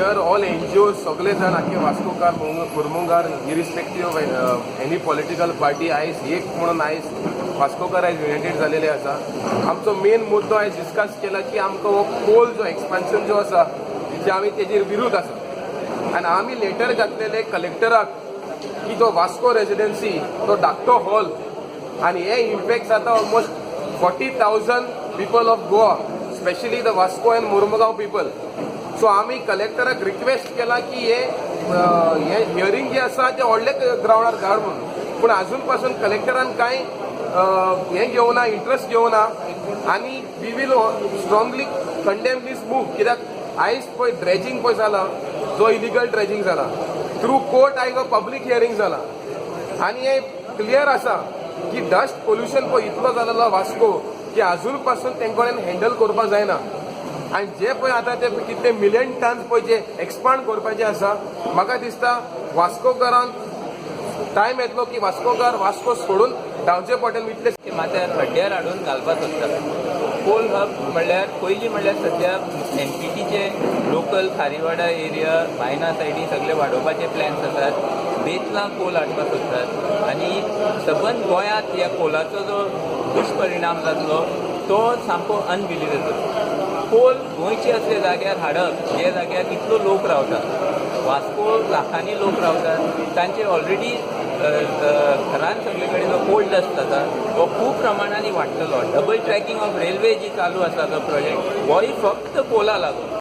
Here all NGO सगळे जाण आख्खे Vascokar, मुरमुगार, irrespective of any political party, आयज एक म्हणून आयज वास्कोकार आयज युनायटेड जालेले आसा. आमचो मेन मुद्दो आयज डिस्कस केला की आमकां हो कोल जो एक्सपान्शन जो आसा तेजे आमी तेजेर विरोध आसा आनी आमी लेटर घातलेले कलेक्टराक की तो वास्को रेजिडेन्सी तो धाकटो हॉल आनी हे इम्पॅक्ट जाता almost 40,000 people of Goa, specially the Vasco and Mormugao people. So आमी कलेक्टराक रिक्वेस्ट केला की हे हियरींग जे आसा ते व्हडले ग्रावंडार धाड म्हणून, पूण अजून पासून कलेक्टरान कांय हें घेवना, इंट्रस्ट घेवना आनी we will strongly condemn this move, कित्याक आयज पळय ड्रेजिंग पळय जाला, जो इलिगल ड्रेजिंग जाला, थ्रू कोर्ट आयज पब्लीक हियरींग जाला आनी हे क्लियर आसा की डस्ट पोल्युशन पळय इतलो जालेलो वास्को की अजून पासून तेंकोडेन हँडल करपाक जायना. आनी जे पळय आतां ते कितले मिलियन टन्स पळय जे एक्सपांड करपाचे आसा, म्हाका दिसता वास्कोकारांक टायम येतलो की वास्कोकार वास्को सोडून धांवचे पडटले इतले. ते माथ्यार हड्ड्यार हाडून घालपाक सोदता. कोल हब म्हणल्यार पयलीं म्हणल्यार सद्या एनपीटीचे लोकल खारीवाडा एरिया, बायना सायडी सगळे वाडोवपाचे प्लॅन्स आसात. बेतलां कोल हाडपाक सोदतात आनी सबंद गोंयांत ह्या कोलाचो जो दुश्परिणाम जातलो तो सामको अनबिलिवेबल. कोल गोंयचे असल्या जाग्यार हाडप जे जाग्यार इतलो लोक रावता, वास्को लाखांनी लोक रावतात, तांचे ऑलरेडी घरान सगळे कडेन जो कोल डस्ट जाता तो खूब प्रमाणांनी वाडटलो. डबल ट्रॅकिंग ऑफ रेल्वे जी चालू आसा, तो प्रोजेक्ट होय फक्त कोला लागून.